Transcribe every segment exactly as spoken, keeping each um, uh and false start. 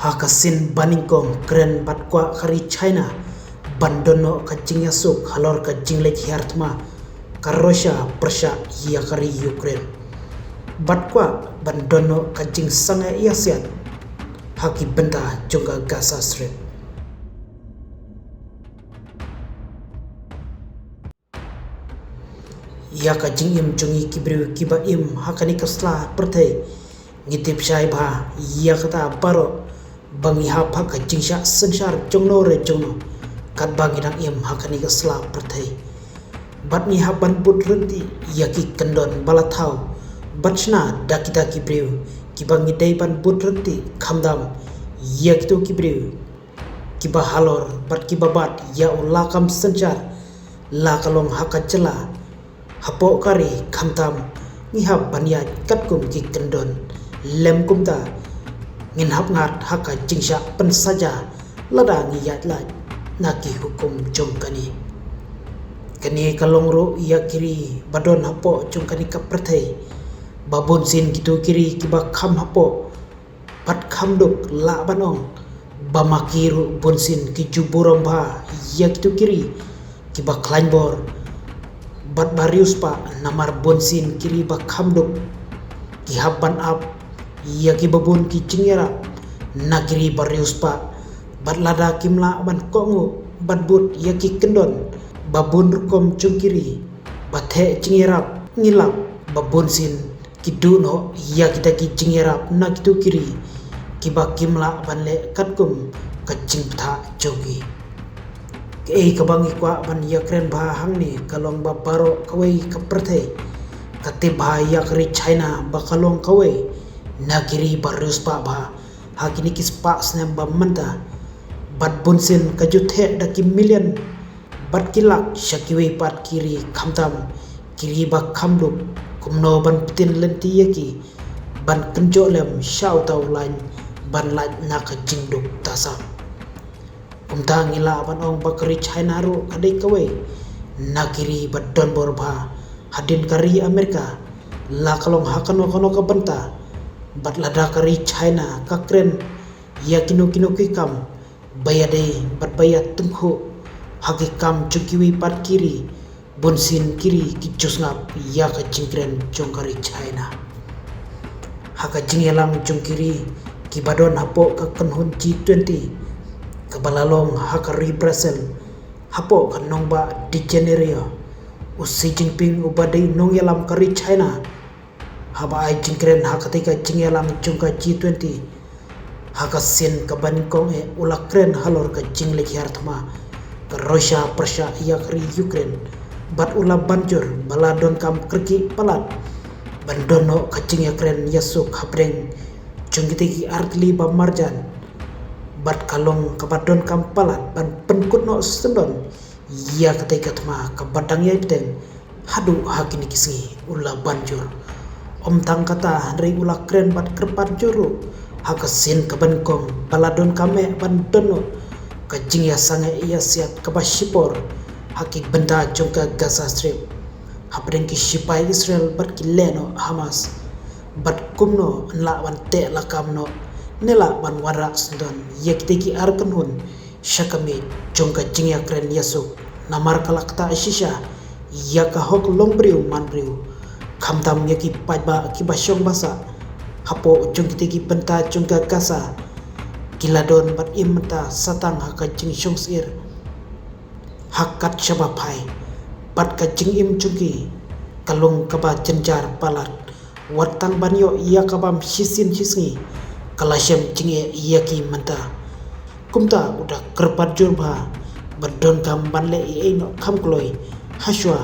Ha ka sien banyngkong kren bad kwah ka ri China ban don noh ka jingïasuk halor ka jingleit hiar thma ka Russia pyrshah ïa ka ri Ukraine. Bad kwah ban don noh ka jingsangeh ïasiat ha ki bynta jong ka Gaza Strip. Ïa ka jingim jong ngi ki briew kiba im ha kane ka sla pyrthei, ngi tip shai bha ïa kata baroh ba ngi hap ha ka jingshah synshar jongno re jongno katba ngi dang im ha kane ka sla pyrthei. Bad ngi hap ban bud ryntih ïa ki kyndon ba la thaw bad shna da kita ki briew kiba ngi dei ban bud ryntih, khamtam ïa kito ki briew kiba halor bad kiba bat ïa u lakam synshar, la ka long ha ka jylla, hapoh ka ri, khamtam ngi hap ban ïaid katkum ki kyndon. Lem kumta ngin hap ngat ha ka jingshah pynsaja lada ngi ïaid lait na ki hukum jong kane. Kane ka long ruh ïa ki ri ba don hapoh jong kane ka pyrthei, ba bunsien kito ki ri kiba kham hapoh bad kham duk, lah ban ong ba ma ki ruh bunsien ki ju burom bha ïa kito ki ri kiba khlaiñ bor bad ba riewspah. Namar bunsien ki ri ba kham duk ki hap ban ap ïa kiba bun ki jingïarap na ki ri ba riewspah, bad lada kim lah ban kohnguh bad bud ïa ki kyndon ba bun rukom jong ki ri ba theh jingïarap, ngi lap ba bunsien ki duh noh ïa kita ki jingïarap na kito ki ri kiba kim lah ban leh katkum ka jingbthah jong ki. Kaei kaba ngi kwah ban ïakren bha hangne ka long ba baroh kawei ka pyrthei ka tip bha ïa ka ri China ba ka long kawei na ki ri ba riewspah bha ha kine ki spah snem ba mynta, bad bunsien ka ju theh da ki million bad ki lak sha kiwei pat ki ri, khamtam ki ri ba kham duk, kumno ban pyntin lynti ïa ki ban kynjoh lem sha uta u laiñ ban lait na ka jingduk tasam. Kumta ngi lah ban ong ba ka ri China ruh ka dei kawei na ki ri ba don bor bha hadien ka ri Amerika, la ka long ha kano kano ka bynta. Bad lada ka ri China ka kren ïa kino kino ki kam ba ïadei bad ba ïatyngkhuh ha ki kam jong kiwei pat ki ri, bunsien ki ri ki ju sngap ïa ka jingkren jong ka ri China. Ha ka jingïalang jong ki ri kiba don hapoh ka kynhun G twenty kaba la long ha ka ri Brazil, hapoh ka nongbah Rio de Janeiro, u Xi Jinping uba dei nongïalam ka ri China, haba ai jingkren ha katei ka jingïalang jong ka G twenty, ha ka sien kaba nyngkong eh u la kren halor ka jingleit hiar thma ka Russia pyrshah ïa ka ri Ukraine, bad u la ban jur ba la donkam kyrkieh palat ban don noh ka jingïakren ïasuk hapdeng jong kitei ki artylli ba marjan, bad ka long kaba donkam palat ban pynkut noh syndon ïa katei ka thma kaba dang ïai bteng haduh ha kine ki sngi, u la ban jur. Ym tang kata, hynrei u la kren bad kyrpad jur ruh ha ka sien kaba nyngkong ba la donkam eh ban don noh ka jingïasangeh ïasiat kaba shipor ha ki bynta jong ka Gaza Strip hapdeng ki shipai Israel bad ki lehnoh Hamas, bad kumno yn lah ban teh lakam noh ne lah ban wanrah syndon ïa kitei ki ar kynhun sha ka miej jong ka jingïakren ïasuk. Namar ka la ktah shisha ïa ka hok long briew man briew, khamtam ïa ki paidbah kiba shong ba sah hapoh jong kitei ki bynta jong ka Gaza, ki la don bad im mynta sa tang ha ka jingshong syier ha kat shaba phai, bad ka jingim jong ki ka long kaba jynjar palat. Wat tang ban ïoh ïa ka bam shisien shisngi, ka la shem jingeh ïa ki mynta. Kumta u da kyrpad jur bha ba donkam ban leh ei ei noh kham kloi hashwa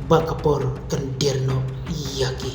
ba ka por kan dier noh ïa ki.